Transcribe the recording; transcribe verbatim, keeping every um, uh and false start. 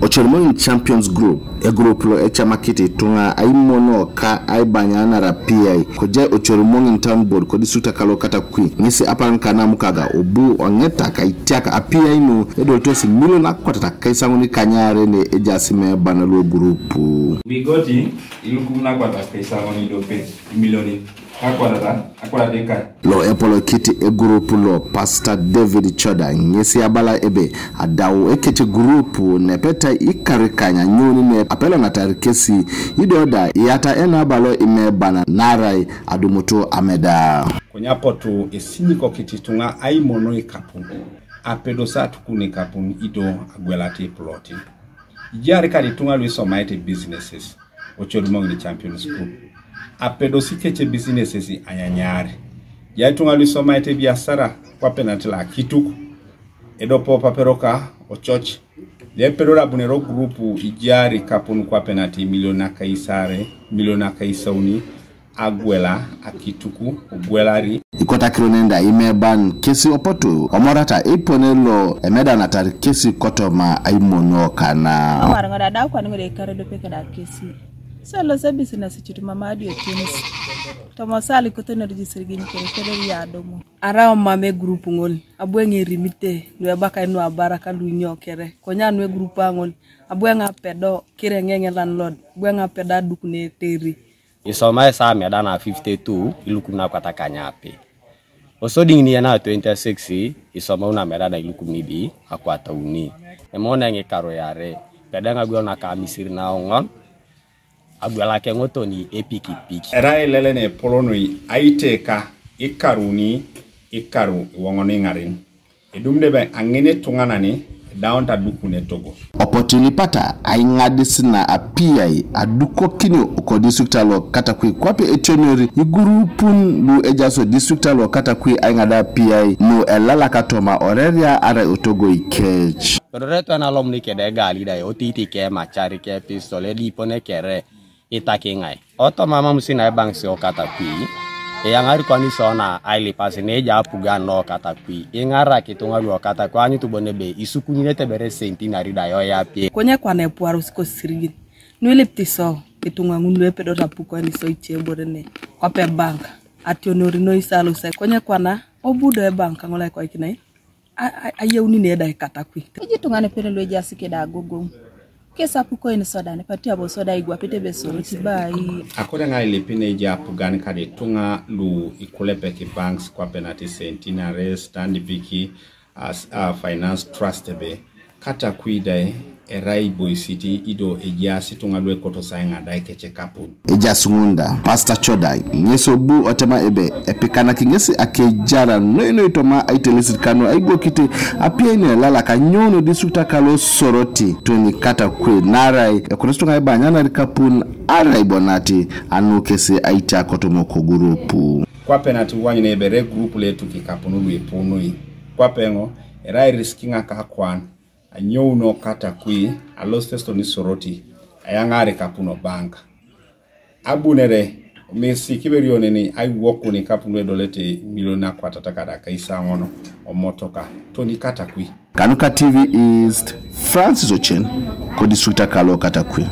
Ochorumoŋin Champions Group, egurup lo ecamakit ituŋa aimono ka aibanyanar apiai, kojai Ochorumoŋin Town Board kodistrikta kalo Katakwi, ŋesi aparan kana mukaga obu oŋetak aitiak apiai nu edolitos milion akwatat akaisaŋon ikanyare ne ejaas imeban lo gurupu. Wigoti ilukum nakwatat akaisaŋon idope imilioni akwatat akwatat ika. Lo epolokit egurup lo Pastor David Choda ŋesi abala ebe adau ekec gurup nepeta ikarikany anyouni ne apelanatar kesi ido da iyata enaba lo imeban narai adumutu ameda. Konye apotu esinyikokit ituŋa aimono ikapun, apedos atukun ikapun ido agwelata ipulotin. Ijaar kadi ituŋa lu isomaete businesses, Ochorumoŋin Champions Group. Apedosi kece businesses anyanyar. Ejai ituŋa lu isomaete biasara kwape nat lo akituk, edopo paperoka ococ. Lepedor abunere gurupu ijaar ikapun kwape nat imilion akaisare, imilion akaisauni, agwela akituku, ogwelari. Ikotakiro nenda imeban kesi opotu omorata eipone lo emedanatar kesi kotoma aimono kana. Amar ŋo da dau kwan ŋo da ikar edope keda kesi. So lo se business cut mama adio tenis. Tomo sali kote nerji sirigin kere kere ya domo. Ara omam egurup ŋol, abu eŋerimite, nu ebakai nu abaraka lu inyo kere, konye anu egurup aŋol, abu eŋapedo, kireŋeŋe landlord, abu eŋapedo adukune eteri. Isoma esaa meda na fifty two ilukum nakwata kanyape. Osodi ŋin yena twenty six isoma una meda na ilukum nibi akwata uni. Emone ŋikaru yare, pede ŋagwel naka amisiri naoŋon, agwelake ŋotoni epikipik. Erai ilelene epolonoi aiteka ikaruni ikaru iwoŋon iŋaren. Edumde be aŋin ituŋanani edaunit adukun etogo. Opotini pata aiŋadis na apiai adukokinio kodistrikta lo Katakwi kwape etionori igurupun lu ejaso distrikta lo Katakwi aiŋada apiai nu elalaka toma oreria arai otogoi kec. Todore etwan alomuni kede egali da eotiiti ke emacari ke pistol edipone kere itaki ŋai. Otoma mam sina ebaŋ sio Katakwi, eyaŋari kwan isio na ailipasi neja apugan lo Katakwi, iŋarak ituŋa luo Katakwi, aanyut bon ebe isukunyunete bere centenary da yoyapi. Konye kwana epuarus kosirigin, nuilipit isio ituŋa ŋun luepedor apukoen isio ice ebore ne, kwape bank, ationori noi salo sai, konye kwana obudo ebank kaŋol aikoikinai. A- a- ayauni neda ikatakwi. Eji tuŋan epene luejaas keda agogoŋ. Kes apukoin soda nepati abo soda igwapete besoroti bai. Akore ŋa ilepine eji apugan kade tuŋa lu ikulepek banks kwape nati Centenary, Stanbic, as a finance trust ebe Katakwi da erai iboisit ido ejaas ituŋa luekotos aiŋadai kece kapun. Ejaas ŋun da Pastor Chodai ŋes obu otema ebe epikanak ŋes akejara noi noi toma aitelesit kanu aigwokit apiai nuelalak anyoun district kalo Soroti toni Katakwi narai ekotos tuŋa ibanyanar kapun arai bonati anu kesi aitia kotoma kogurupu. Kwape nati wanyun ebere gurupu letuki kapun luipunui kwape ŋo erai riski ŋa kakwan. Anyouno Katakwi, alosit esitoni Soroti, ayaŋaar ekapuno bank. Abunere, omesi kiberio neni aiwokun ekapuno edolete milion akwatat kada kaisaŋon omotoka, toni Katakwi. Kanuka T V East, Francis Ochen, kodistrikta kalo Katakwi.